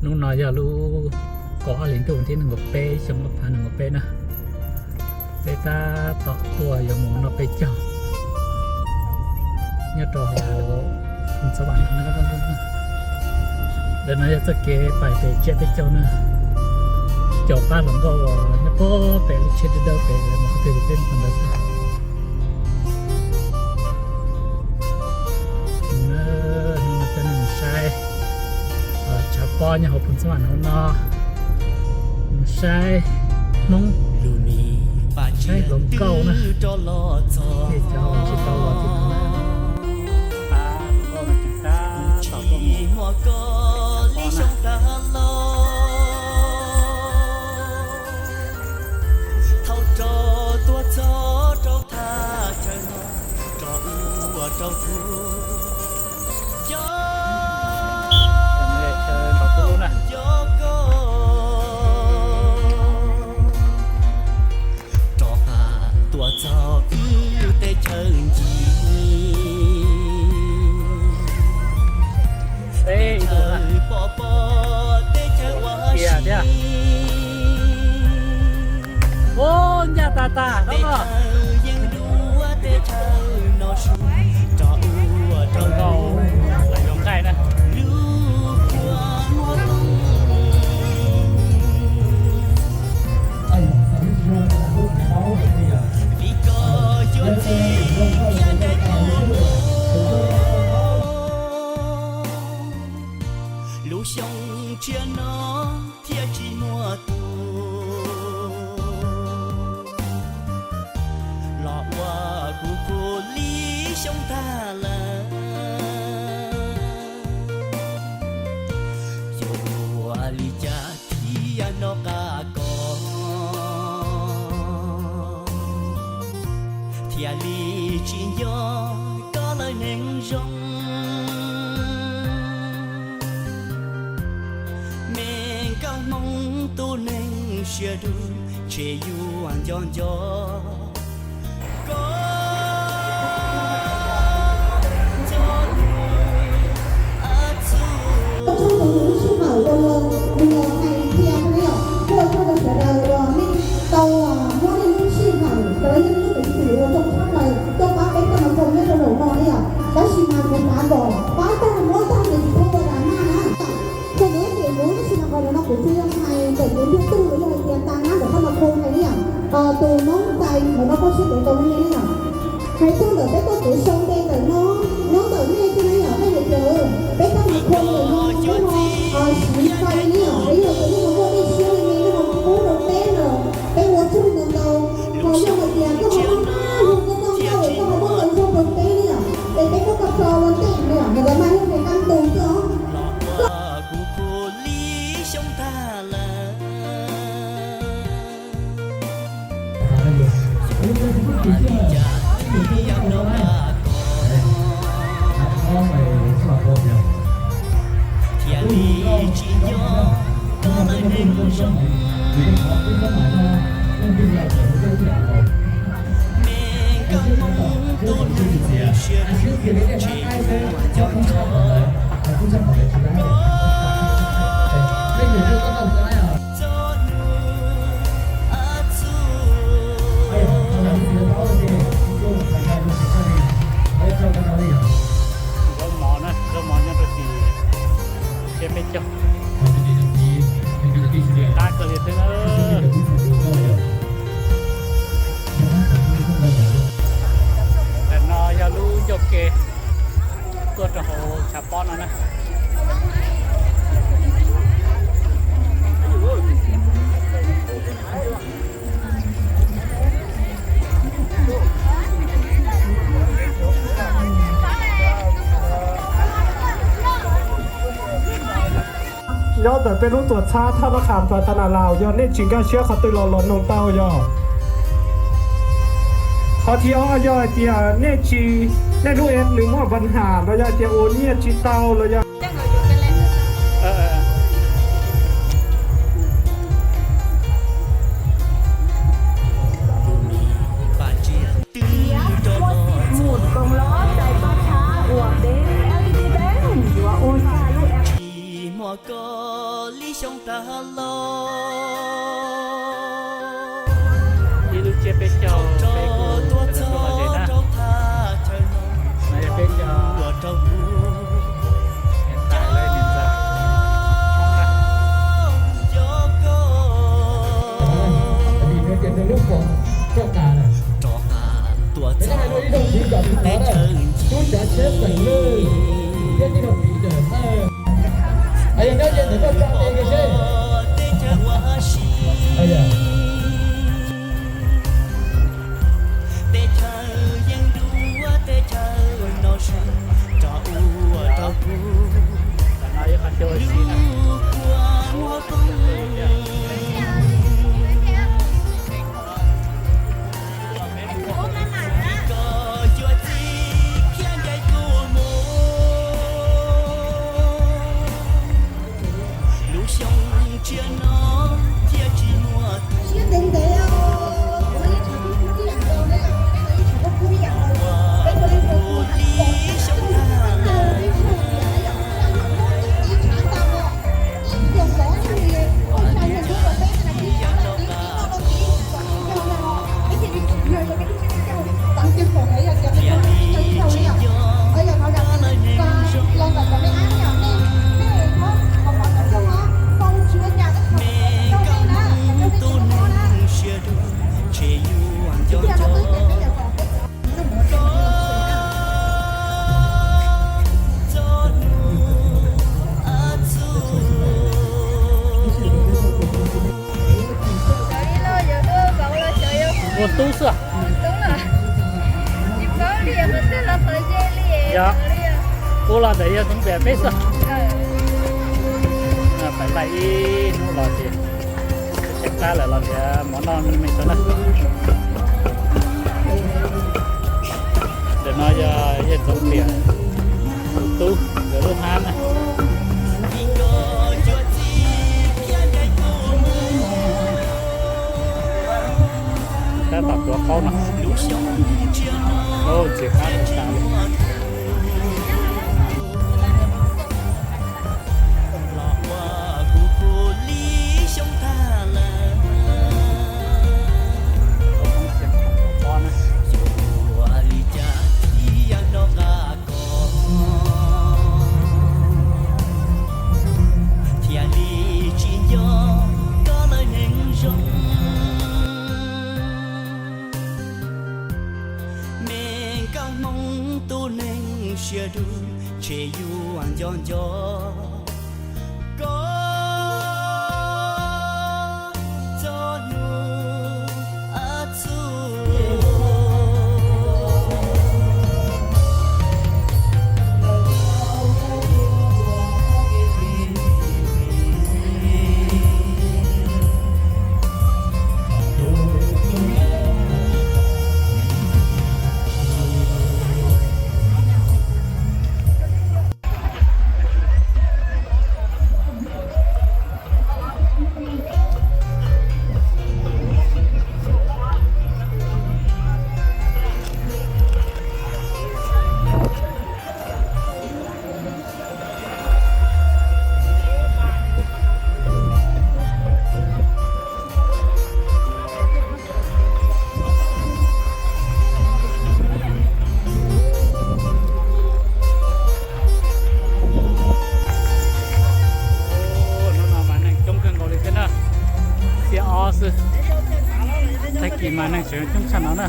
Hnub no yog lub kaum ob hlis ntuj, hnub tim nees nkaum peb, xyoo ob phav nees nkaum peb na. Peb tab tom tuaj yuav mus noj peb caug nyob rau hauv Phoos Xab Vam no. Ntawm no yog txoj kev pais pem tsiab peb caug na. Caum qab hluas nkauj uas nyob puag pem lub tsheb dawb dawb pem, lawv mus qhov twg peb mus qhov ntawd xwb. Hnub no coj nej mus saib tshav pob nyob hauv Phoos Xab Vam no, mus saib Hmoob, saib hluas nkauj na. Tej cov tsis tau los tim no na. Hluas nkauj no tseem tab tom tuaj mus tshav pob na. Thaum rau tuaj txog rau thaj chaw no, rau ua rau kuv cov koj rov qab tuaj txog kuv teb chaws ncig. Teb chaws pom pom teb chaws ua si. Ncaj tas tas, teb chaws yeej dua teb chaws no su, rau ua rau nqaij na. Lub kua muag tooj, vim koj yuav txiv thiab ncaim kuv lub, lub xyoo tshiab no thiaj tsis muaj tus los ua kuv kuv li xyoo tag lawm. Yuav ua li cas thiaj noj qab koj, thiaj li tsis nco koj lawm neeg zoo. Me nkauj Hmoob tus neeg siab dub, ntshe yuav nco nco koj. Ua tsaug rau nws lub sij hawm uas nws los hais qhia rau nej yom, kuj ua tsaug rau sawv daws uas nej tau muab nej lub sij hawm rau nej lub peev xwm uas zoo tshaj plaws tuaj pab peb Thaj Mas Khoo nyob rau zaum no na yom. Tab sis mas kuv xav kom pab tag muab tag ces tsis txhob ua drama na. Txog ntawm ces kuv tab sis mas qhov no kuv tsis yog hais ntawm kuv ntiag tug los yog hais tias tas nab ntawm Thaj Mas Khoo hais na yom. Tus noob tais ntawm no koj siab ntev tau nej na yom. Hais txog ntawm peb txoj kev sau npe ntawm no, nyob ntawm nej xwb na yom, nej hais tias peb Thaj Mas Khoo ntawm no peb ho siv fais na yom, es yog tias nej ho muaj dej siab li me nej ho pub rau peb lawm, peb ua tsaug ntau ntau. Ho yog hais tias koj ho maj maj hu koj txoj nkauj es koj ho muab ntau zog rau peb na yom, es peb muab koj tso ua ntej na yom, ntawd mas yog hais kaj ntug xwb os. Thiaj li tsis nco koj lawm neeg zoo. Me nkauj Hmoob tus neeg siab dub, ntshe yuav nco nco koj. Txog hnub a txu, zaub mov na, zaub mov nyob rau tim siab peb caug. Qab kawg li xwb na. Tam no yog lub ncauj ke tuaj rau hauv tshav pob no na. Nyob ntawm peb lub tuam txhab Thaj Nab Qham Plas Tas Nas Las, yog nej tsis nkag siab qhov twg los los noog tau yog. Qhov thib ob yog hais tias nej tsis, nej lub app nws muaj npa nham los yog hais tias ua nyiaj tsis tau los yog Ua tsis muaj koob los cais paj tshab uas peb L G B peb yuav ua tag lub app. Ib lub tsiab peb caug peb kuj tuaj los ze na. No yog peb cov niam tais lawv niam ntxawm. Teb chaws yeej dua teb chaws no zoo rau ua rau kuv lub kua muag poob. Koj yuav txij thiab ncaim kuv mus, lub xyoo tshiab no thiaj tsis muaj tus. Ua tub xwb. Yog, ua los ntawm yog tub npias peb xwb. Pais laij ib hnub los ces tshaib plab lawm los nrhiav mov noj me me tso na. Ntawm no yog yawg Txoov Tiam tus tub nkawd lub hab na. Tab tom tuav qaub no. Ntxim qab tas li. Thiaj li tsis nco koj lawm neeg zoo. Me nkauj Hmoob tus neeg siab dub, ntshe yuav nco nco koj txog hnub txug. Hnub no mas neeg coob kawg nkaus li thiab na, xiab ob xwb. Tag kis mas neeg tseem coob tshaj no na.